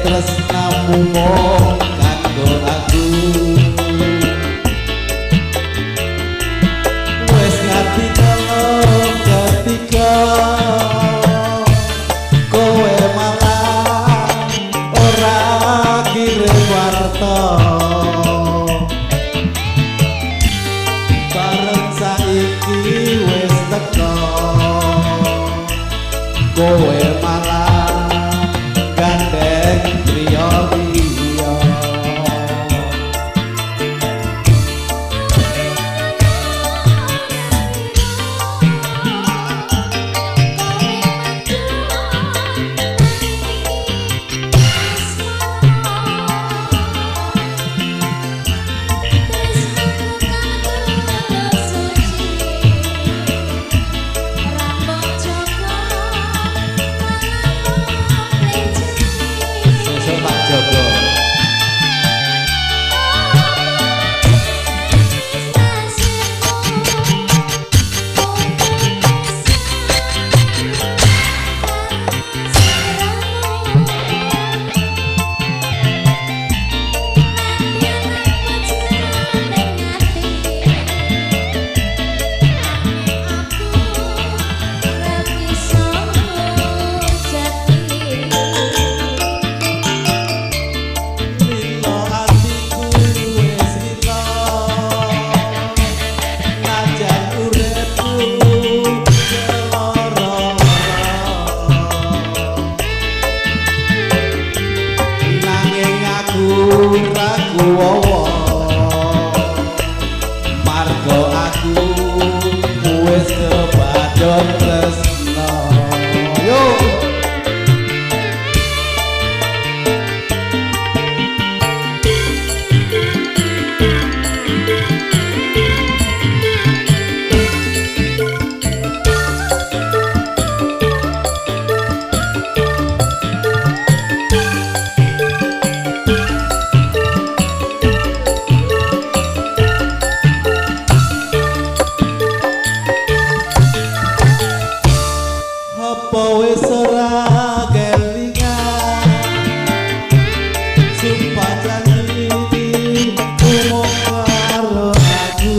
tresnamu mung kanggo aku. Wes nganti telung ketiga kowe malah ora kirim warta. Bareng saiki wis teko kowe malah gandeng griya liya. Sesuk tak jaga. Lilo atiku wis lilo, najan uripku keloro-loro. Nanging aku ra kuwowo, marga aku wis kepadon tresno. Yo. Apa wis ora kelingan sumpah janji mung karo aku,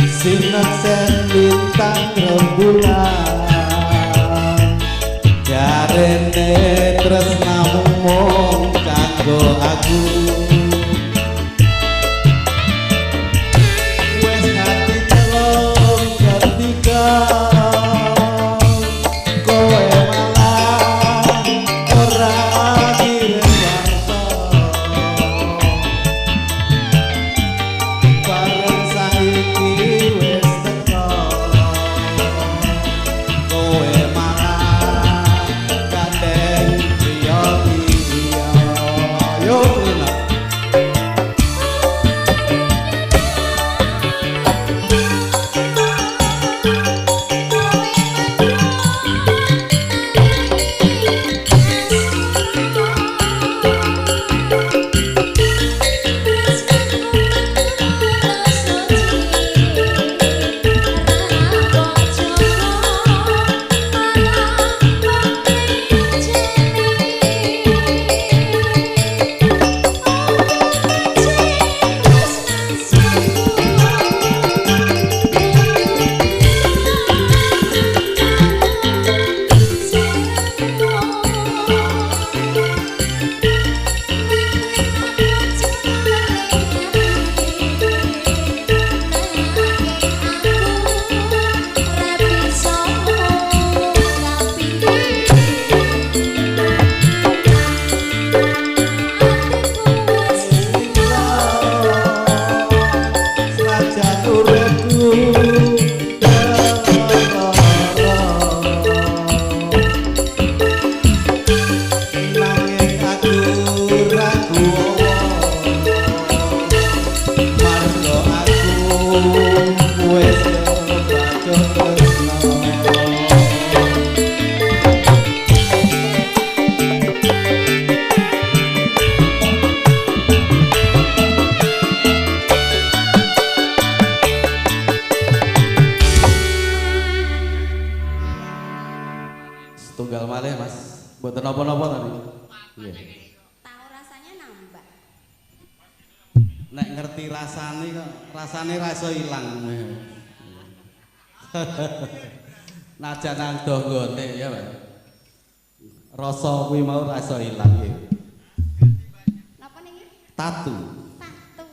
sinaksen lintang rembulan jarene tresnamu mung kanggo aku. Wes nganti telung ketiga kowe malah ora kirim warta. Bareng saiki wis teko kowe malah gandeng griya liya. Yo Lina. Senajan uripku keloro, nanging aku ra kuwowo, marga aku wis kebacut tresno. Setunggal malih Mas. Mboten napa-napa tadi. Nggih. Tahu rasanya nambah. Nek ngerti rasane kok rasane ra iso ilang. Najan nang doh nggone ya, Mas. Rasa kuwi mau ra iso ilang nggih. Napa niki? Tatu. Tatu.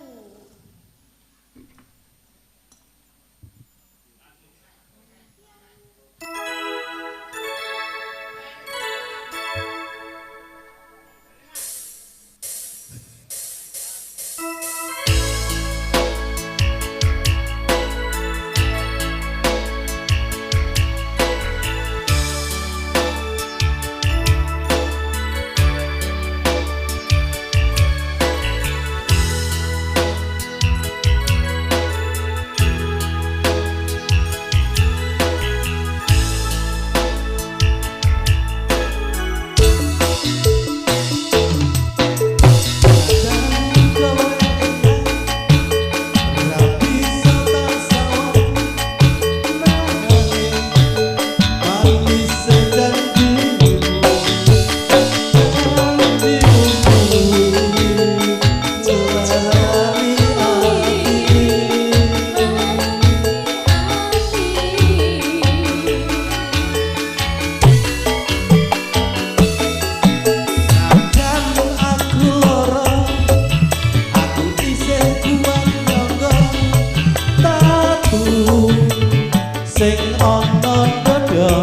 Sing ana dada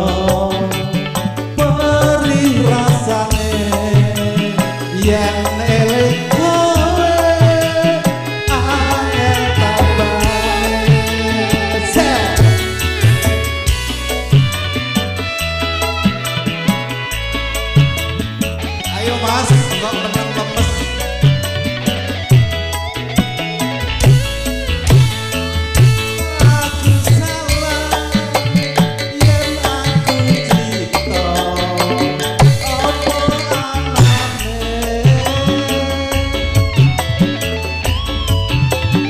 perih rasane yen eling kowe angel tambane. Ayo Mas, kok meneng lemes. Aku salah yen aku crita apa anane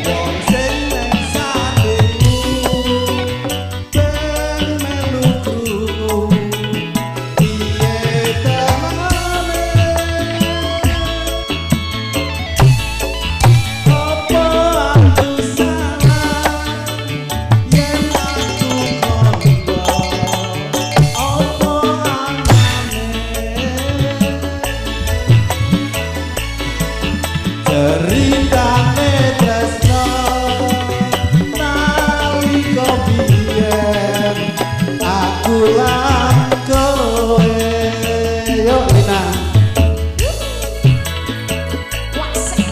wong sing nang sandingmu ben melu krungu piye temane apa aku salah yen aku kandha apa anane ceritane tresno nalika biyen aku lan kowe. Yo Lina. Wasik.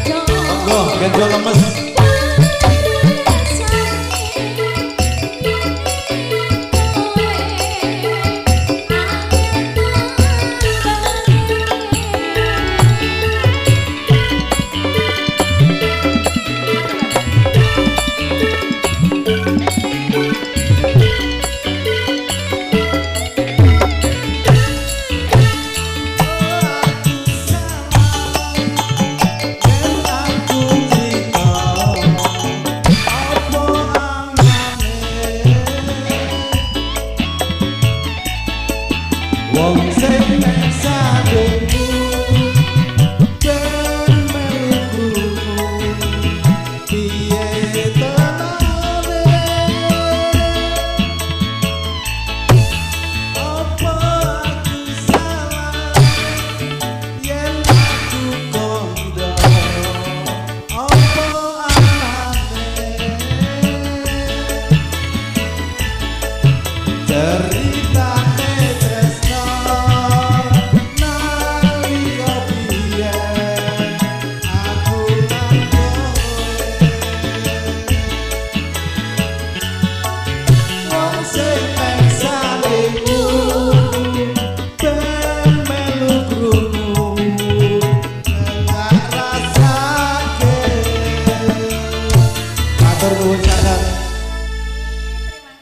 Monggo gendro lemes. Aku salah yen aku crita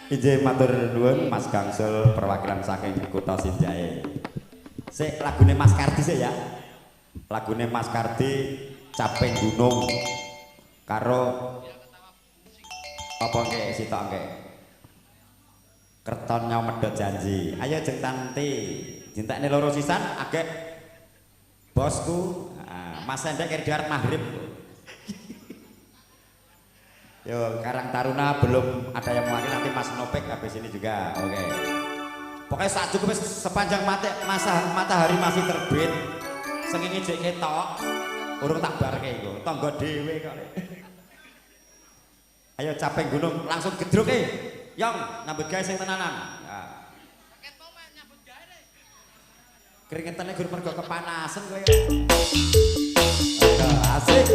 Injih matur nuwun Mas Gangsul perwakilan saking Kutha Sinjae. Sik lagune Mas Kardi sik ya. Lagune Mas Kardi Caping Gunung karo apa engke sitok engke. Kerton Nyomedhot Janji. Ayo jeng Tanti, jentekne loro sisan agek bosku. Mas Sendek keri arep maghrib. Yo, Karang Taruna belum ada yang mewakili, nanti Mas Nopek habis ini juga. Oke. Pokoknya saat cukup sepanjang matahari masih terbit, sengenge jek ketok, urung tak barke iku. Tangga dhewe kok. Ayo Caping Gunung langsung gedruke. Yong, nyambut gawe sing tenanan. Ya. Keringetane gur mergo kepanasan kowe. Ayo, asik.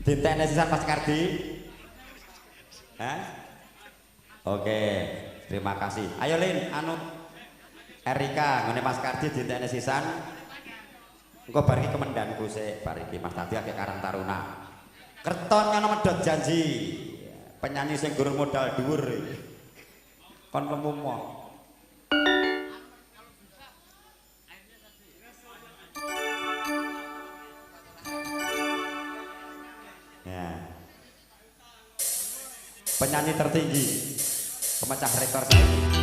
Dintekne sisan Mas Kardi. Hah? Oke, terima kasih. Ayo Lin, anu Erika, ngene Mas Kardi dintekne sisan. Engko bar iki kemendanku sik, bar iki Mas Tadi akeh Karang Taruna. Kerton nyono medhot janji. Penyanyi sing gurung modal dhuwur. Kon lemu moh. Ya. Penyanyi tertinggi, pemecah rekor saya.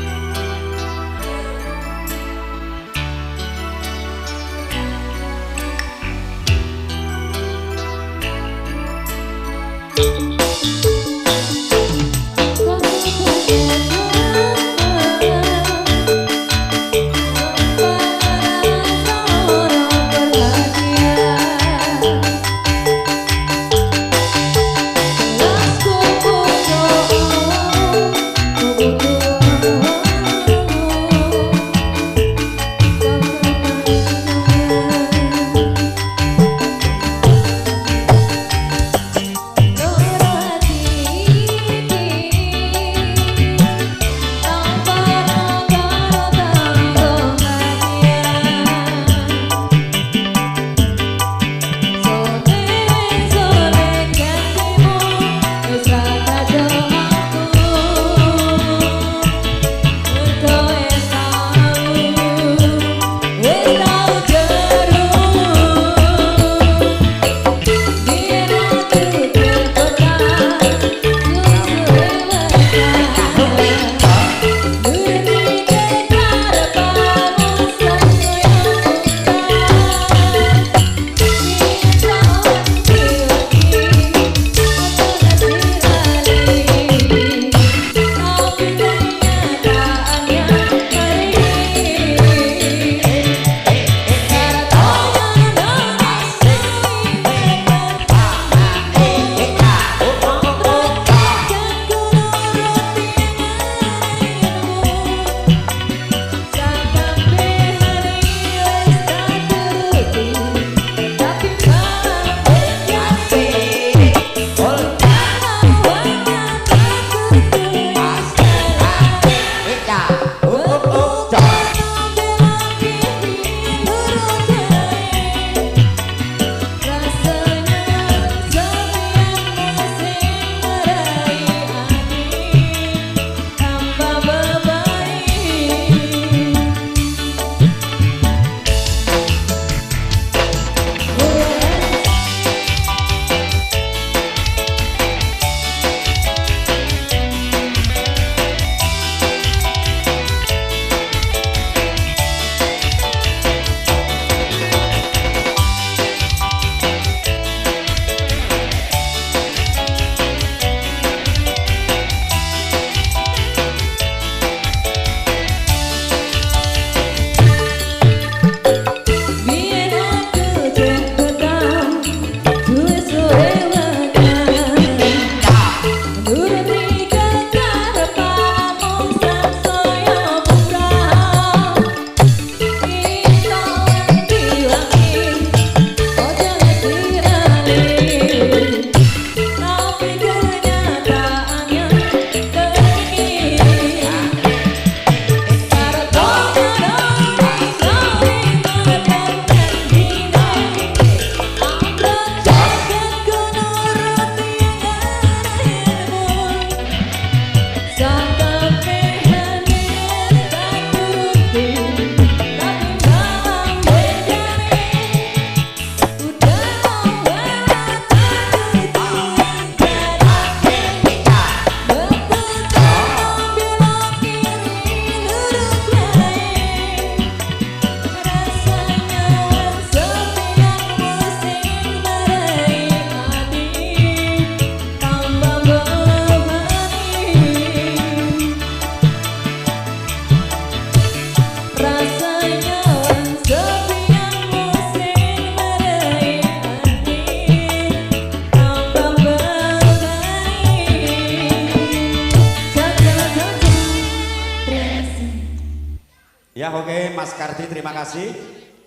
Ya oke, Mas Kardi terima kasih.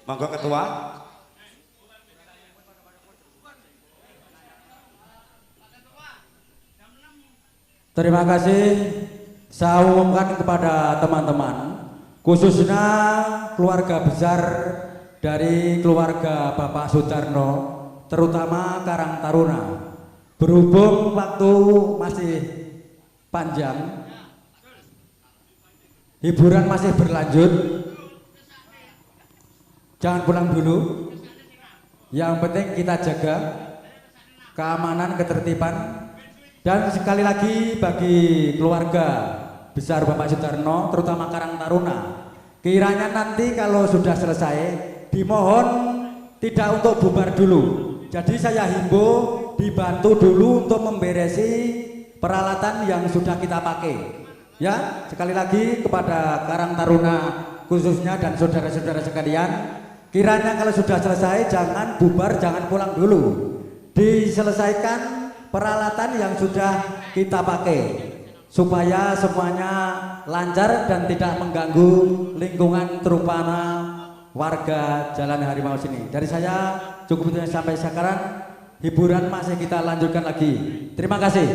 Monggo ketua. Terima kasih saya umumkan kepada teman-teman, khususnya keluarga besar dari keluarga Bapak Sudarno, terutama Karang Taruna. Berhubung waktu masih panjang, hiburan masih berlanjut, jangan pulang dulu. Yang penting kita jaga keamanan, ketertiban. Dan sekali lagi bagi keluarga besar Bapak Sudarno, terutama Karang Taruna, kiranya nanti kalau sudah selesai dimohon tidak untuk bubar dulu. Jadi saya himbau dibantu dulu untuk memberesi peralatan yang sudah kita pakai. Ya, sekali lagi kepada Karang Taruna khususnya dan saudara-saudara sekalian, kiranya kalau sudah selesai jangan bubar, jangan pulang dulu. Diselesaikan peralatan yang sudah kita pakai supaya semuanya lancar dan tidak mengganggu lingkungan terutama warga Jalan Harimau sini. Dari saya cukup itu sampai sekarang, hiburan masih kita lanjutkan lagi. Terima kasih.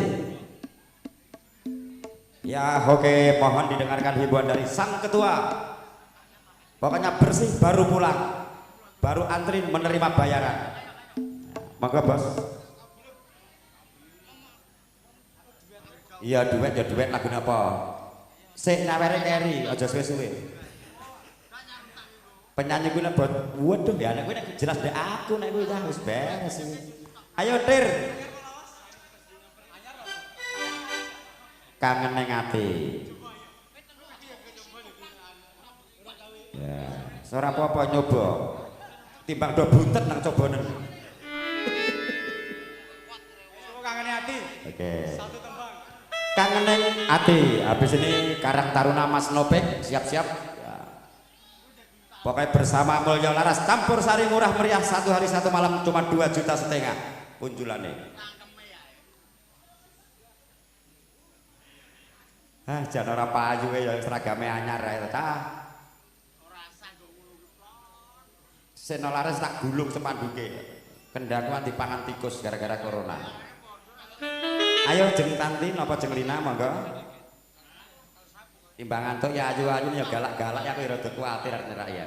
Ya oke, mohon didengarkan hiburan dari sang ketua. Pokoknya bersih baru pulang, baru antri menerima bayaran. Monggo bos. Iya duet ya duet lagu napa? Sik nyawere keri, aja suwe-suwe. Penyanyi kuwi nek waduh ya nek kuwi nek jelas dek aku nek kuwi wis beres iki. Ayo Tir. Kangen ning ati. Ya, ora apa-apa nyoba. Timbang do buntet nang cobanen. Kangen ati. Oke. Kangen ning ati. Habis ini Karang Taruna Mas Nopek siap-siap. Ya. Pokoknya bersama Mulyo Laras campur sari murah meriah, satu hari satu malam cuma 2,5 juta punjulane. Ah, jan ora payu ya seragame anyar ae ta. Seno Laras tak gulung sepanduke. Kendhaku dipangan tikus gara-gara corona. Ayo jeng Tanti napa jeng Lina monggo. Timbang ngantuk ya ayu-ayu ya galak-galak ya aku ya rada kuwatir arep nyerak ya.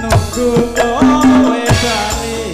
Nunggu kowe bali.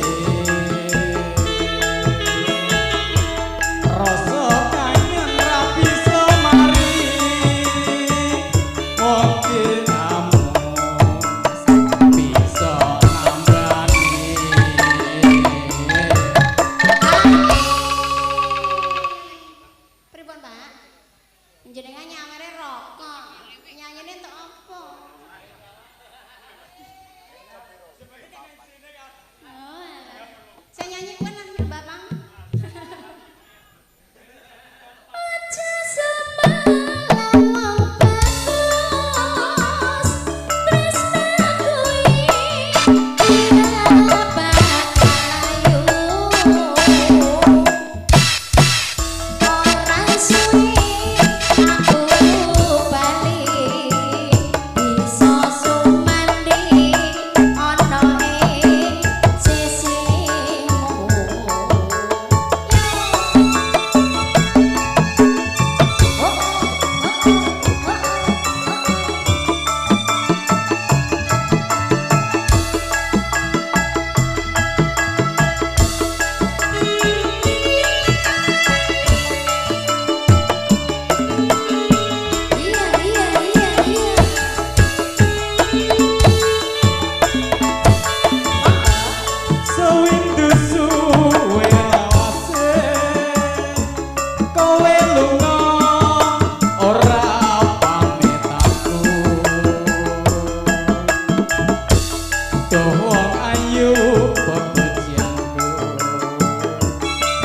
Duh wong ayu pepujianku.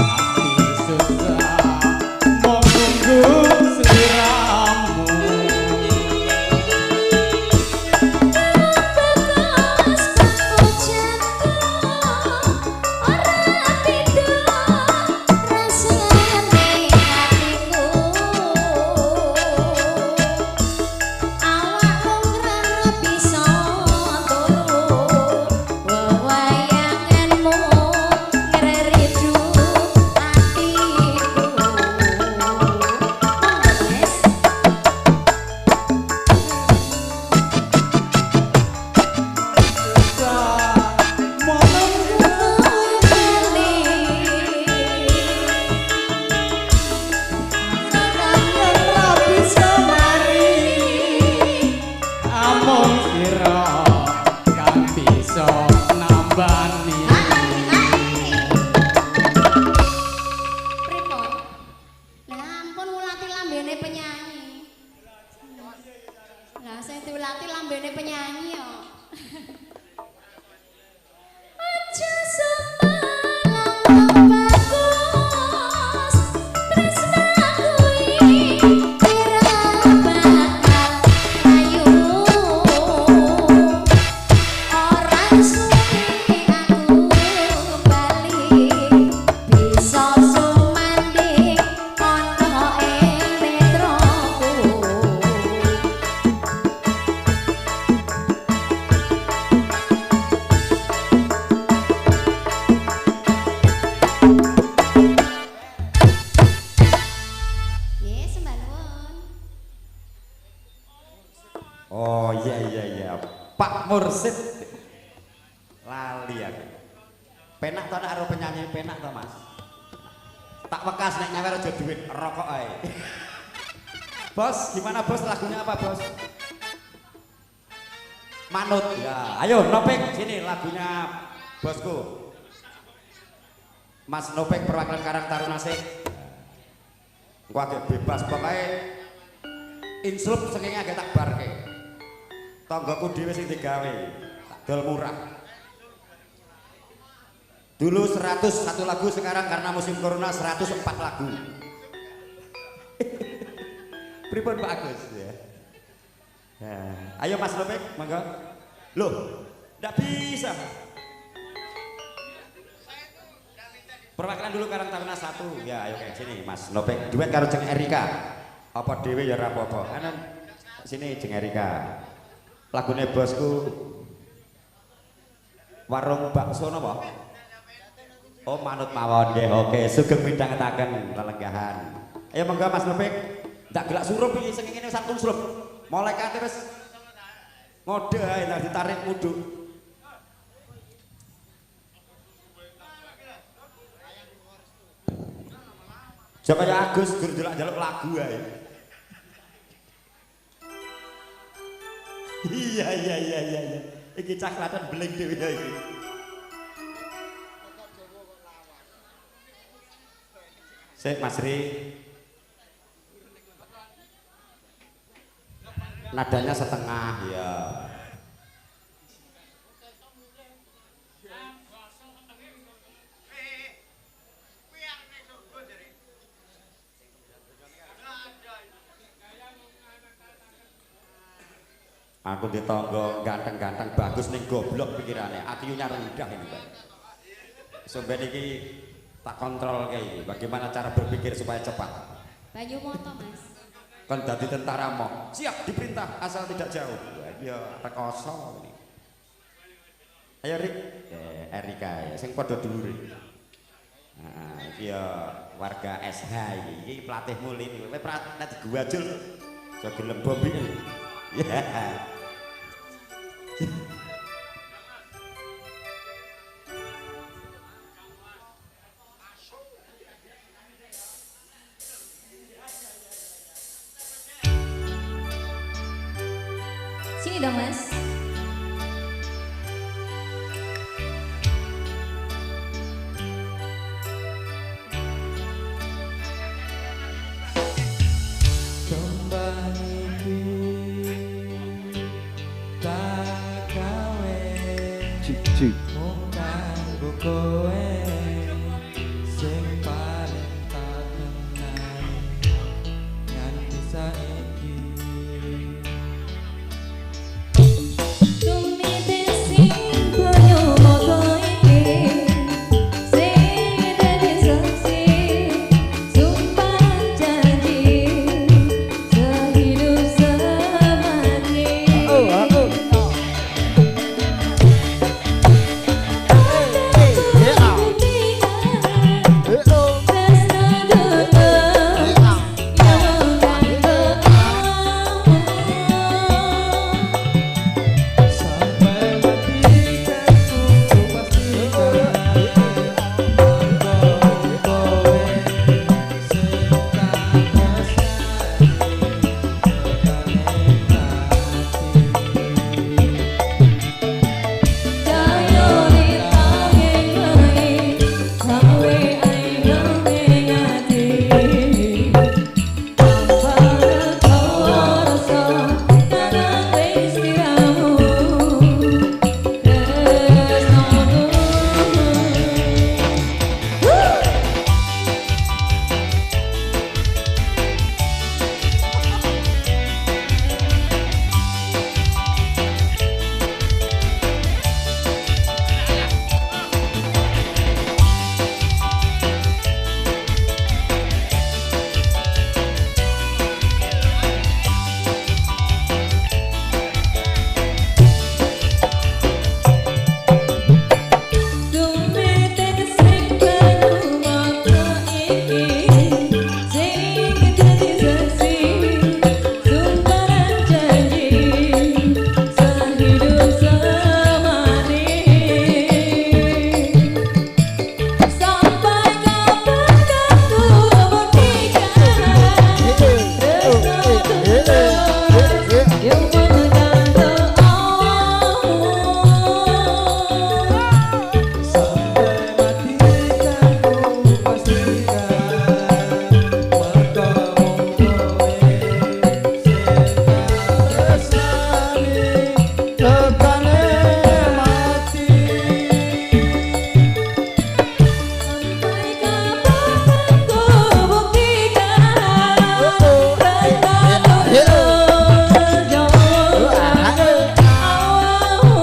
Ati susah mung nunggu sliramu. Bagus pepujianku ora beda rasane atiku. Awak lungrang bisa turu wewayanganmu ngreridu atiku. Monggo Mas. Susah mung nunggu ora bisa mari. Amung sira kang bisa nambani. Pripun? Lah ampun ngulati lambene penyanyi. Lah sing diulati lambene penyanyi yo. Aja semalang bagus tresnaku iki ora bakal ayu. Ora suwe aku bali bisa sumanding ana ing netraku. Nggih, sembah nuwun. Oh iya iya iya. Pak Mursid. Lali aku. Penak to nek karo penyanyi penak to, Mas. Tak wekas nek nyawer aja duit, rokok ae. Bos, gimana bos lagunya apa, Bos? Manut ya. Ayo Nopek sini lagunya bosku. Mas Nopek perwakilan Karang Taruna sik. Engko agak bebas pokoke inslup sengenge agak tak barke. Tanggaku dhewe sing digawe, tak dol murah. Dulu 101 lagu, sekarang karena musim corona 104 lagu. Pripun Pak Agus ya. Nah, ayo Mas Nopek, monggo. Loh, ndak bisa. Perwakilan dulu Karang Taruna 1. Ya, ayo kayak sini Mas Nopek duet karo Jeng Erika. Apa dhewe ya ora apa-apa. Anu sini Jeng Erika. Lagune bosku Warung bakso napa? Oh, manut mawon nggih. Oke, sugeng midhangetaken lelenggahan. Ayo monggo Mas Nopek. Ndak gelak surup iki sing ngene santun surup. Malaikate wis ngode ae nang ditarik mudhuk. Aja kaya Agus gur njaluk-njaluk lagu ae. Iya iya iya iya iya. Iki cah klaten beling dhewe ya iki. Sik Mas Ri. Nadanya setengah ya. Aku di tonggo ganteng-ganteng bagus ning goblok pikirane. IQ-nya rendah ini, Pak. Sampeyan iki tak kontrol kayak bagaimana cara berpikir supaya cepat. Banyu moto, Mas. Kon dadi tentara mo. Siap diperintah asal tidak jauh. Wah, iki ya rekoso ini. Ayo Rik, Erika ya sing padha dhuwure. Nah, iki ya warga SH iki. Iki pelatihmu lini. Kowe nek diguwajul aja gelem bombi. Ya. Sini dong, Mas. Kembang iki tak gawe Cik cik. Mung kanggo kowe sing paling tak kenal nganti saiki. Tumite sing banyu mata iki sing dadi saksi sumpah janji sehidup semati. Sampai mati kan ku pastikan mung kowe sing tak tresnani tekane mati. Jayo ditangeng wae gawe ayo ati tanpa rasa kanang wis sliramu tresnaku. Tumite sing banyu mata iki sing dadi saksi sumpah janji sehidup semati. Sampai kapan kan ku buktikan tresna tulus yang kanggo awakmu. Sampai mati kan ku pastikan mergo mung kowe sing tak tresnani tekane mati. Sampai kapan kan ku buktikan tresna tulus yang kanggo awakmu.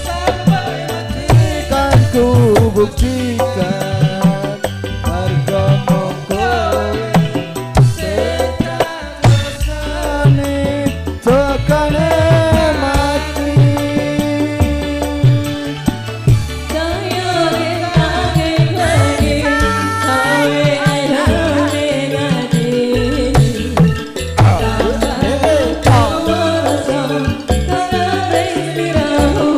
Sampai mati kan ku buktikan mergo mung kowe sing tak tresnani tekane mati. Jayo ditangeng wae gawe ayo ati tanpa rasa kanang wis sliramu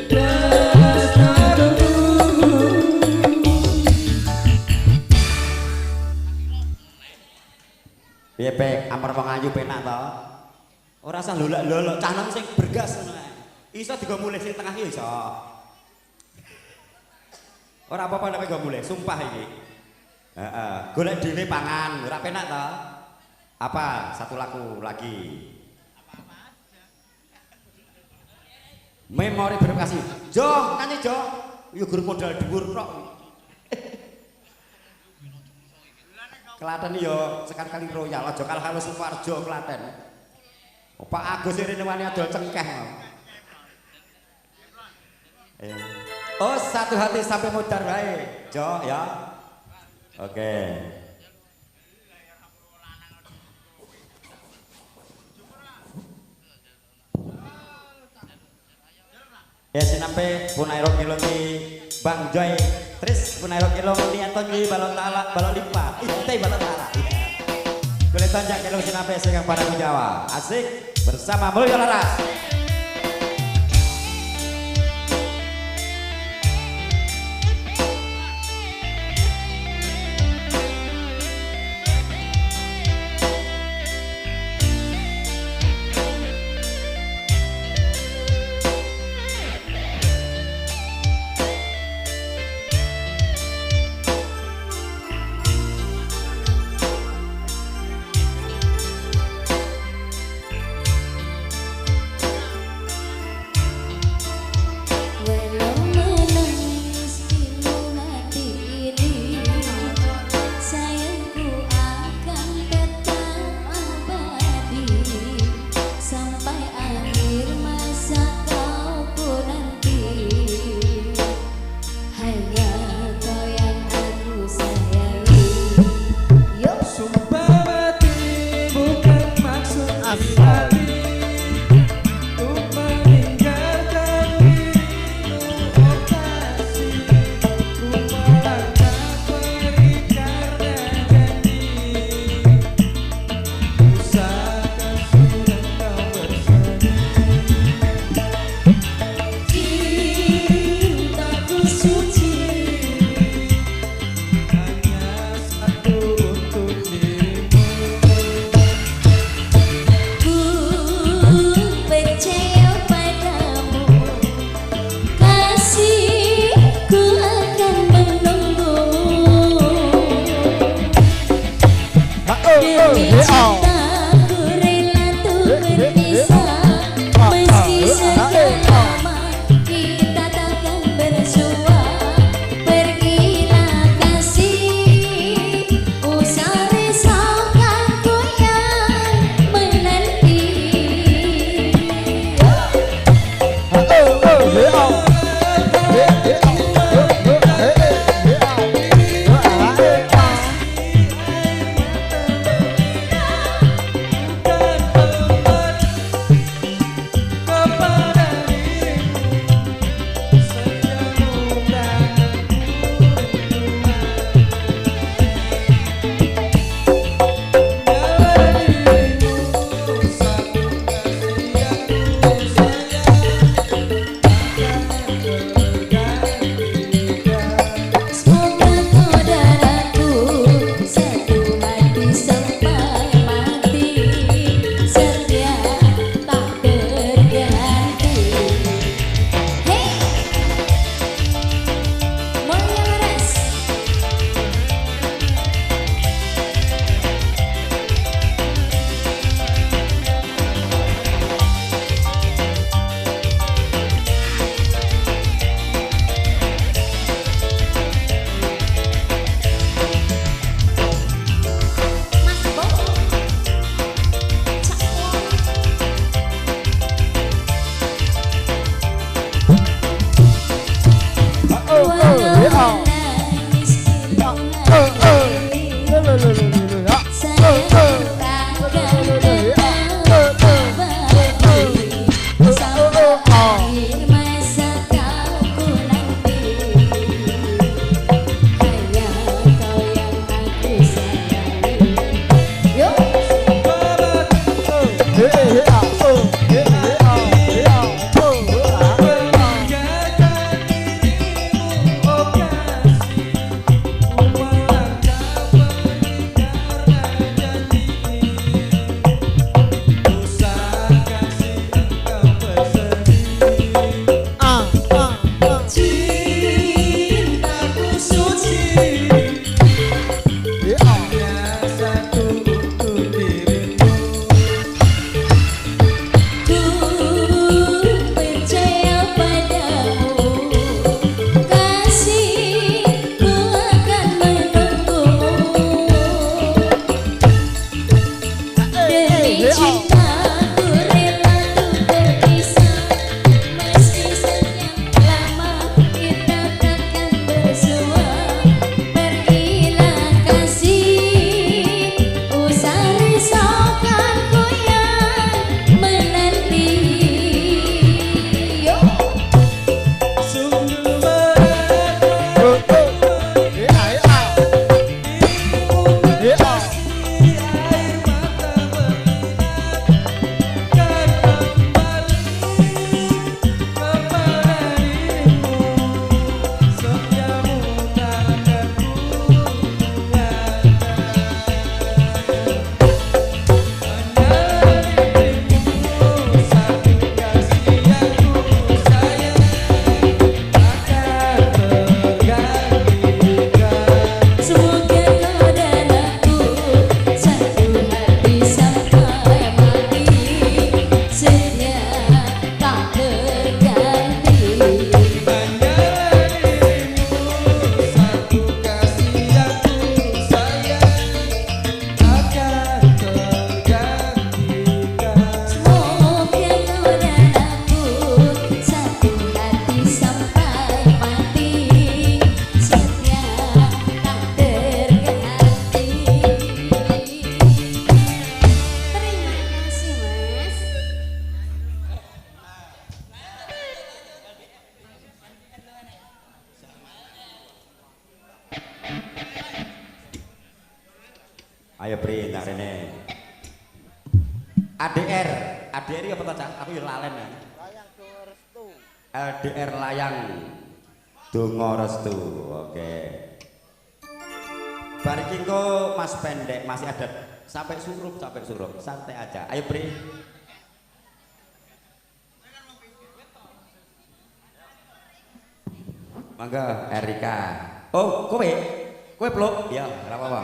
tresnaku. Piye Pek, amar wong ayu penak to? Ora usah lolak-lolok, cah nom sing bergas ngono ae. Iso digo mulih sing tengah iki iso. Ora apa-apa nek kowe go mulih, sumpah iki. Heeh, golek dhewe pangan, ora penak to? Apa satu lagu lagi? Memori berkasih. Jo, nyanyi Jo. Yo gur modal dhuwur tok. Klaten yo sekali-kali royal, aja kalah karo Sukoharjo Klaten. Oh, Pak Agus rene wani adol cengkeh. Ayo. Oh, satu hati sampai modar wae. Jo ya. Oke. Ya sinampe punairo kilong Bang Joy Tris punairo kilong niaton nyi balon talak balon lipa. Ih, teh balon talak. Boleh tonjak kilong sinampe sing para Jawa. Asik bersama Mulyo Laras. Sampai Ayo Pri, nang rene. ADR, ADR iki apa ta, Cak? Aku yo lalen. Layang Donga Restu. LDR Layang Donga Restu. Oke. Bar iki engko Mas Pendek masih ada sampai surup, santai aja. Ayo Pri. Mangga Erika. Oh, kowe. Kowe pluk? Ya, ora apa-apa.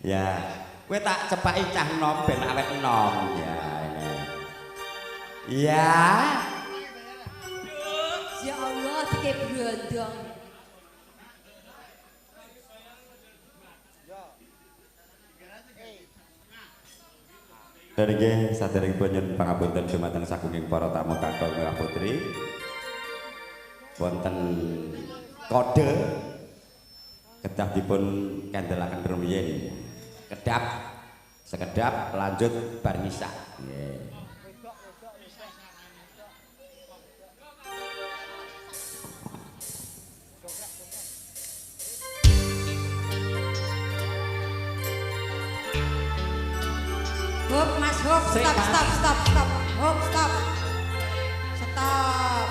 Ya, kowe tak cepaki cah nom ben awet nom. Ya, ini. Ya. Ya Allah, dike brondong. Dari nggih saderengipun nyuwun pangapunten dumateng sagunging para tamu kakung lan putri. Wonten kode kedah dipun kendelaken rumiyin. Kedap sekedap lanjut bar ngisak. Nggih. Hop Mas, hop, stop, stop, stop, stop. Hop, stop. Stop.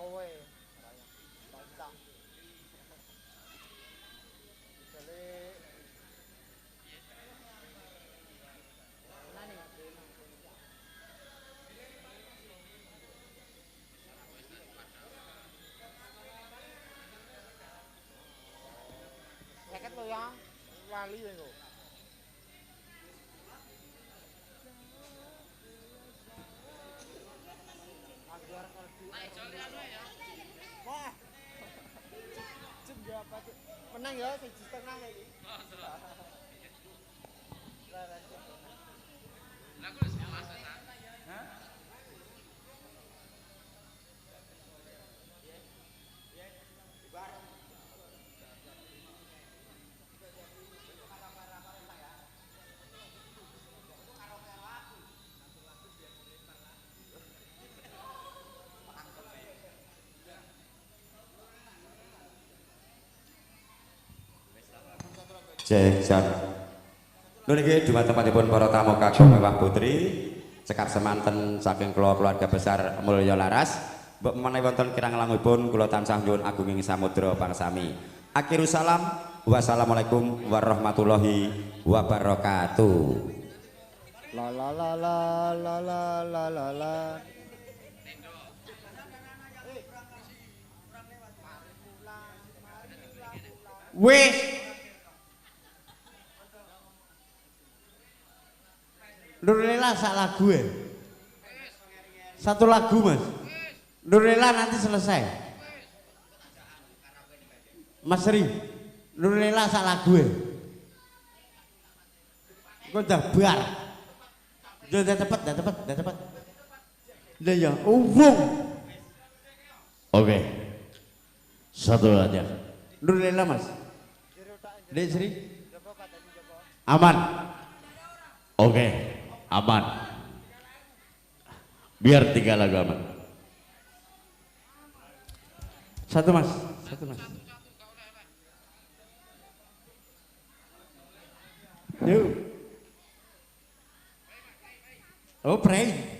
Kowe. Bantang. Jale seket lho ya, wali engko. Wah. Jam berapa tuh? Menang ya, 1,5 iki. Cek jan. Lho niki dumateng tempatipun para tamu kakung mewah putri, cekap semanten saking keluarga besar Mulya Laras. Mbok menawi wonten kirang langkungipun kula tansah nyuwun agunging samudra pangsami. Akhirul salam, wassalamualaikum warahmatullahi wabarakatuh. La la la la la la la la la. Wis. Nurlela sak lagu ya. Satu lagu Mas. Nurlela nanti selesai. Mas Sri, Nurlela sak lagu ya. Kok udah bar. Udah cepet, udah cepet, udah cepet. Udah ya, uwung. Oke. Satu aja. Nurlela Mas. Dek Sri. Aman. Oke, aman. Biar tiga lagu aman. Satu Mas, satu Mas. Yuk. Oh, pray.